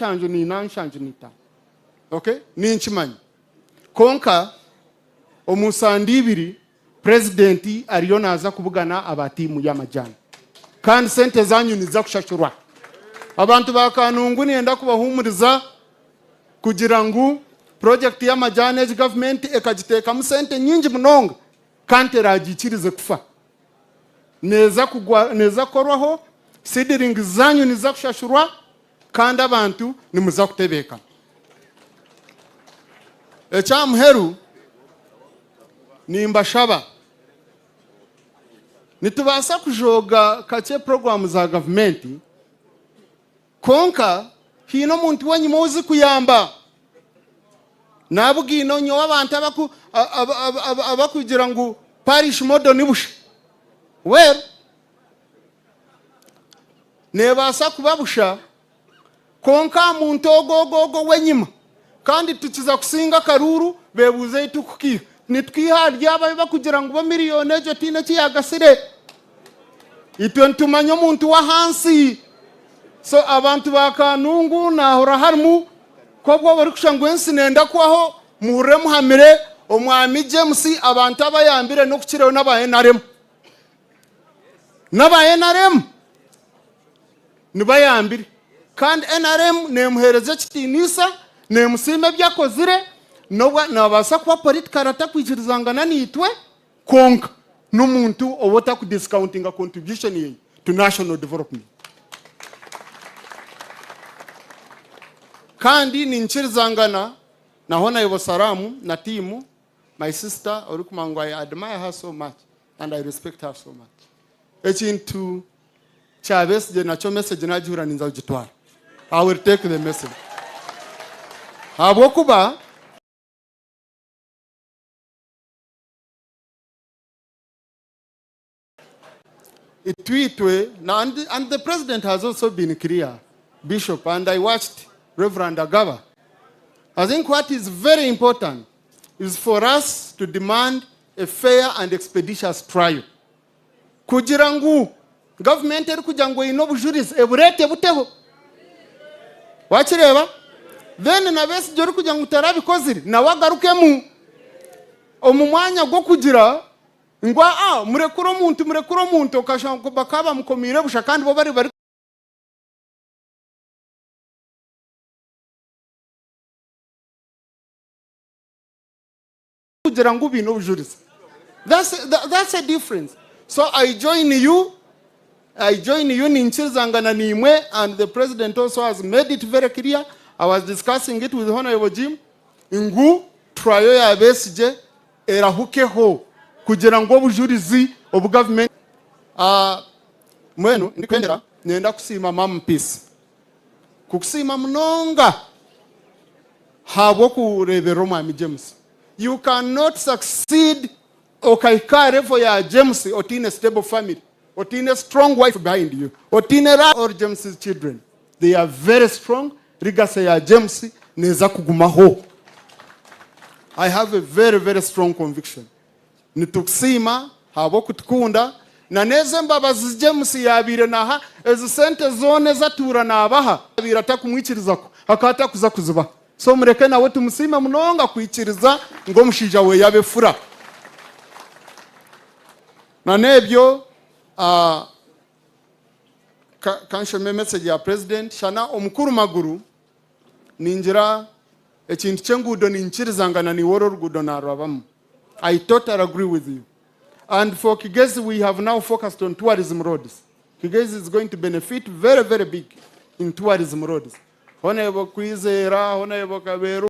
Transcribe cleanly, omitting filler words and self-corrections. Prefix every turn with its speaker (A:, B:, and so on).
A: 74, 75. Okay? Ninkimanya. Kwonka omu sande ibiri purezidenti ariyo naaza kubugana aba tiimu y'amajaani. Kandi sente zaanyu niziza kushashurwa. Abantu ba Kanungu niinyenda kubahuumuriza kugira ngu purojekiti y'amajaani egi gavumenti ekagiteekamu sente nyingi munonga kandi teragiikirize kufa. Neeza kugwa, neeza kukorwaho, seedlings zaanyu niziza kushashurwa kandi abantu nimuza kutebeekana. Eky'aha muheru, nimbashaba, nitubaasa kujooga kakye puroguraamu za gavumenti, Kwonka haine omuntu w'enyima ou zikuyamba. Nabugaine nyowe abantu abakugira ngu parish model ni busha. Well, nebaasa kuba busha kwonka aha muntu ogwo ogwo ogwo ow'enyima kandi tukiza kusinga akaruuru bebuuze ei tukukiiha. Nitukiiha ahari abo abu bakugira ngu bo miriyoni egyo tihaine eki yaagasire. Itwe nitumanya omuntu w'ahansi. So abantu ba Kanungu nahurira harimu kobwo barikusha ngu ensi nenda kuhwaho muhurire muhamire omwami James abantu abayambire n'okukireho n'aba NRM. N'aba NRM nibayambire kandi NRM nemuhereza ekitiniisa nemusiima ebi akozire n'obu nabaasa kuba politically atakwikirizangana naitwe Kwonka n'omuntu ou otakudiscountinga contribution ye to national development. Kandi ninkirizangana na Honourable Salamu na team, my sister orikumanya ngu I admire her so much and I respect her so much. Ekintu kya Besigye nakyo message nagihurira ninza kugitwara. I will take the message. Ahabw'okuba. Itwitwe, and, and the president has also been clear, Bishop, and I watched Reverend Agaba. I think what is very important is for us to demand a fair and expeditious trial. Kugira ngu government erikugira ngu eine obujurizi ebureete buteho. Wakireeba? Then na Besigye orikugira ngu tarabikozire nawe agarukemu omu mwanya gw'okugira ngu aa murekure omuntu murekure omuntu okashanga ngu bakaba bamukomiire busha kandi bo bari bari kugira ngu baine obujurizi. That's, that, that's a difference. So I join you, I join you ninkirizangana niimwe and the president also has made it very clear. I was discussing it with Honorable Jim ngu trial ya Besigye erahukeho kugira ngu obujurizi obu government uh, mwenu ndikwendera nenda kusiima Mum Peace kukusiima munonga Ahabw'okureeberera Omwami James. You cannot succeed okahika aha level ya James otaine stable family, otaine strong wife behind you, otaine all James's children. They are very strong, legacy ya James neeza kugumaho. I have a very very strong conviction. Nitukusiima ahabw'okutukunda na n'ezo embabazi zi James yaabaire naaha, ezi sente zoona ezi atuura naabaha abaire atakumwikiriza ku akaba atakuza kuzibaha. So mureke nawe tumusiime munonga kwikiriza ngu omushaija we abe efura. Na n'ebyo ka nshome message ya president shana omukuru maguru ningira ekintu ky'enguudo ninkiriza nga na niiwe oru oruguudo naarurabamu. I totally agree with you. And for Kigezi, we have now focused on tourism roads. Kigezi is going to benefit very, very big in tourism roads. Honorable Kwizera, Honorable Kaberu.